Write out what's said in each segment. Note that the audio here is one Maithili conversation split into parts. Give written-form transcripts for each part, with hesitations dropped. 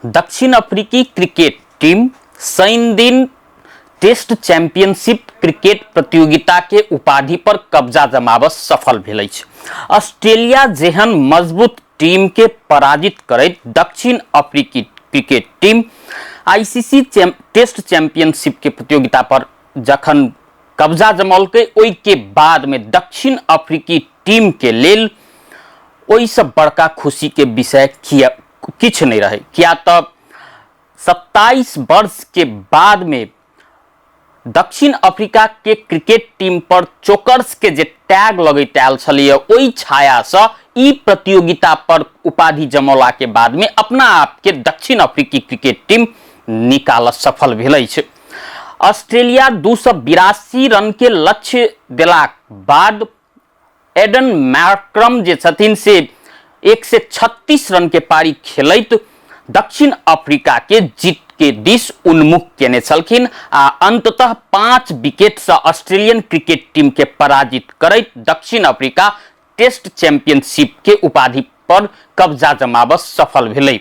दक्षिण अफ्रीकी क्रिकेट टीम शनि दिन टेस्ट चैंपियनशिप क्रिकेट प्रतियोगिता के उपाधि पर कब्जा जमाबऽ सफल भेल अछि। ऑस्ट्रेलिया जेहन मजबूत टीम के पराजित करैत दक्षिण अफ्रीकी cricket team ICC test championship के प्रतियोगिता पर जखन कब्जा जमौलकै, ओहि के बाद में दक्षिण अफ्रीकी टीम के लेल ओहिसँ बड़का खुशी के विषय किया किछु नहि रहै, किया तऽ 27 वर्ष के बाद में दक्षिण अफ्रीका के क्रिकेट टीम पर चोकर्स के जे टैग लगैत आयल छलैया, ओहि छायासँ ई प्रतियोगिता पर उपाधि जमौला के बाद में अपना आप के दक्षिण अफ्रीकी क्रिकेट टीम निकालऽ सफल भेल अछि। ऑस्ट्रेलिया 282 रन के लक्ष्य देलाक बाद एडन मार्क्रम जे छथिन से 136 रन के पारी खेलैत दक्षिण अफ्रीका के जीत के दिस उन्मुख केने छलखिन आ अंततः 5 विकेट से ऑस्ट्रेलियन क्रिकेट टीम के पराजित करैत दक्षिण अफ्रीका टेस्ट चैंपियनशिप के उपाधि पर कब्जा जमाबऽ सफल भेलै।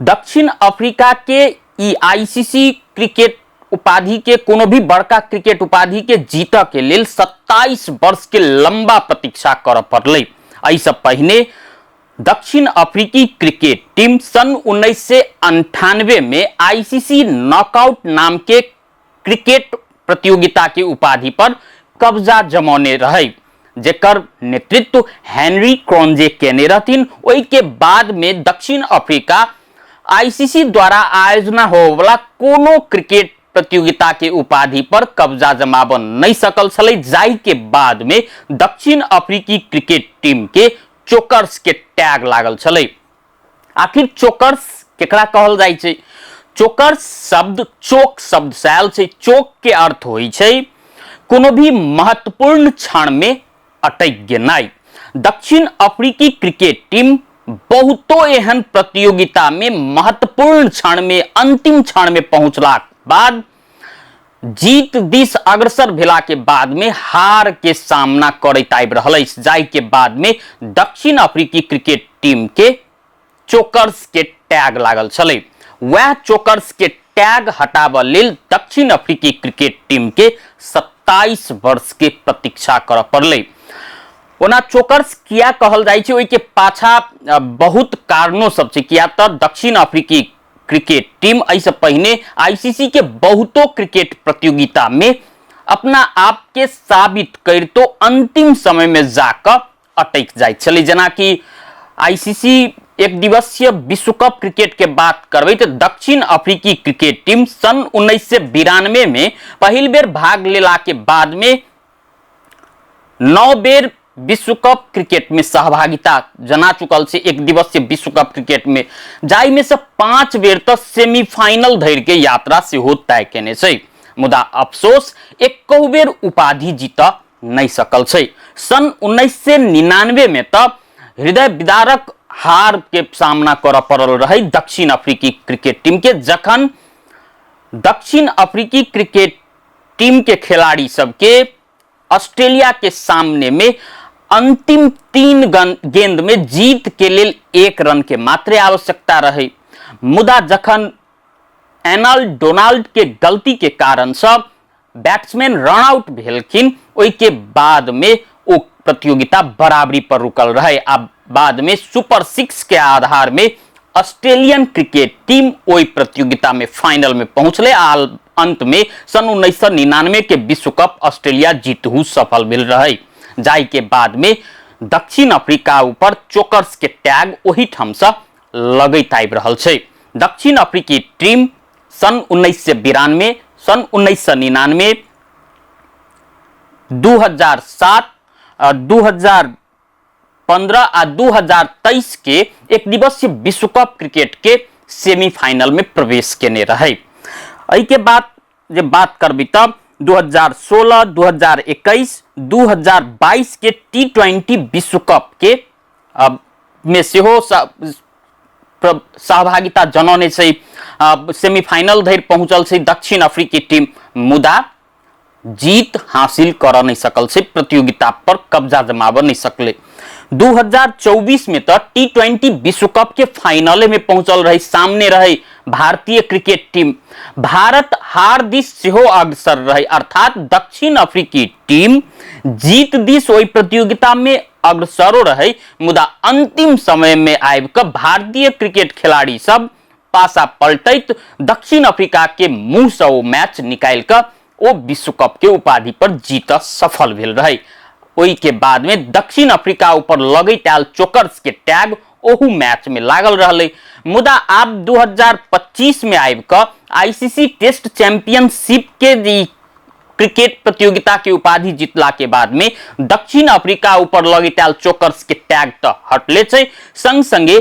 दक्षिण अफ्रीका के ई आईसीसी क्रिकेट उपाधि के कोनो भी बड़का क्रिकेट उपाधि के जीतऽ के लेल 27 वर्ष के लंबा प्रतीक्षा करऽ पड़लै। एहिसँ पहिने दक्षिण अफ्रीकी क्रिकेट टीम सन 1998 में आईसीसी नॉकआउट नाम के क्रिकेट प्रतियोगिता के उपाधि पर कब्जा जमौने रहे, जेकर नेतृत्व हेनरी क्रोन्जे केने रहथिन। ओहि के बाद में दक्षिण अफ्रीका आईसीसी द्वारा आयोजना होवला कोनो क्रिकेट प्रतियोगिता के उपाधि पर कब्जा जमाबऽ नहि सकल छलै, जाहि के बाद में दक्षिण अफ्रीकी क्रिकेट टीम के चोकर्स के टैग लागल छलै। आखिर चोकर्स केकरा कहल जाइ छै? चोकर्स शब्द चोक शब्द से आयल छै। चोक के अर्थ होइ छै कोनो भी महत्वपूर्ण क्षण में अटकि गेनाइ। दक्षिण अफ्रीकी क्रिकेट टीम बहुतो एहन प्रतियोगिता में महत्वपूर्ण क्षण में अंतिम क्षण में पहुंचलाक बाद जीत दिस अग्रसर भेला के बाद में हार के सामना करैत आबि रहल अछि, जाहि के बाद में दक्षिण अफ्रीकी क्रिकेट टीम के चोकर्स के टैग लागल छलै। वएह चोकर्स के टैग हटाबऽ लेल दक्षिण अफ्रीकी क्रिकेट टीम के 27 वर्ष के प्रतीक्षा करऽ पड़लै। ओना चोकर्स किया कहल जाइ छै, ओहि के पाछा बहुत कारणो सब छै, किया तऽ दक्षिण अफ्रीकी क्रिकेट टीम एहिसँ पहिने आईसीसी के बहुतो क्रिकेट प्रतियोगिता में अपना आप के साबित करितो अंतिम समय में जाकऽ अटकि जाइत छलै। जेनाकि आईसीसी एक दिवसीय विश्व कप क्रिकेट के बात करबै तऽ दक्षिण अफ्रीकी क्रिकेट टीम सन 1992 में पहिल बेर भाग लेला के बाद में 9 बेर विश्व कप क्रिकेट में सहभागिता जना चुकल छै एक दिवसीय विश्व कप क्रिकेट में, जाहि में से 5 बेर तऽ सेमीफाइनल धरि के यात्रा सेहो तय केने छै, मुदा अफसोस एको बेर उपाधि जीतऽ नहि सकल छै। सन 1999 में तऽ हृदय विदारक हार के सामना करऽ पड़ल रहै दक्षिण अफ्रीकी क्रिकेट टीम के, जखन दक्षिण अफ्रीकी क्रिकेट टीम के खिलाड़ी सबके ऑस्ट्रेलिया के सामने में अंतिम 3 गेंद में जीत के लेल 1 रन के मात्र आवश्यकता रहे, मुदा जखन एनल डोनाल्ड के गलती के कारण सब बैट्समैन रन आउट भेलखिन, ओहि के बाद में ओ प्रतियोगिता बराबरी पर रुकल रहे आ बाद में सुपर 6 के आधार में ऑस्ट्रेलियन क्रिकेट टीम ओहि प्रतियोगिता में फाइनल में पहुंचले आ अंत में सन 1999 के विश्व कप ऑस्ट्रेलिया जीतहु सफल भेल रहे, जाहि के बाद में दक्षिण अफ्रीका ऊपर चोकर्स के टैग ओहि ठाम से लगैत आबि रहल छै। दक्षिण अफ्रीकी टीम सन 1992, सन 1999, 2007, 2015 आ 2023 के एक दिवसीय विश्व कप क्रिकेट के सेमीफाइनल में प्रवेश केने रहे। एहि के बाद जे बात करबी तब 2016, 2021, 2022 के टी20 विश्व कप के में सेहो सहभागिता जनौने छै, सेमीफाइनल धरि पहुंचल छै दक्षिण अफ्रीकी टीम, मुदा जीत हासिल करऽ नहि सकल छै, प्रतियोगिता पर कब्जा जमाबऽ नहि सकलै। 2024 में तो T20 विश्व कप के फाइनले में पहुंचल रहे, सामने रहे भारतीय क्रिकेट टीम। भारत हार दिस सेहो अग्रसर रहे, अर्थात दक्षिण अफ्रीकी टीम जीत दिस ओहि प्रतियोगिता में अग्रसरो रहे, मुदा अंतिम समय में आबि कऽ भारतीय क्रिकेट खिलाड़ी सब पासा पलटैत दक्षिण अफ्रीका के मुंह से ओ मैच निकालि कऽ ओ विश्व कप के उपाधि पर जीत सफल भेल रहे। ओहि के बाद में दक्षिण अफ्रीका ऊपर लगैत आयल चोकर्स के टैग ओहू मैच में लागल रहलै। मुदा आब 2025 में आबि कऽ आईसीसी टेस्ट चैंपियनशिप के जे क्रिकेट प्रतियोगिता के उपाधि जीतला के बाद में दक्षिण अफ्रीका ऊपर लगैत आयल चोकर्स के टैग तऽ हटले छै, संग संगे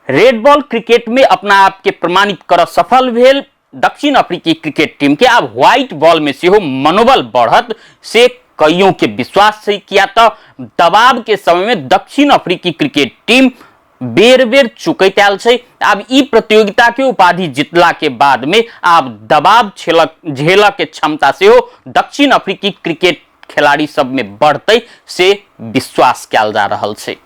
रेड बॉल क्रिकेट में अपना आप के प्रमाणित करऽ सफल भेल दक्षिण अफ्रीकी क्रिकेट टीम के आब व्हाइट बॉल में सेहो मनोबल बढ़त से कईयों के विश्वास छै, किया तऽ दबाव के समय में दक्षिण अफ्रीकी क्रिकेट टीम बेर बेर चुकैत आयल छै। आब ई प्रतियोगिता के उपाधि जीतला के बाद में आब दबाव झेलऽ के क्षमता सेहो दक्षिण अफ्रीकी क्रिकेट खिलाड़ी सब में बढ़तै से विश्वास कयल जा रहल छै।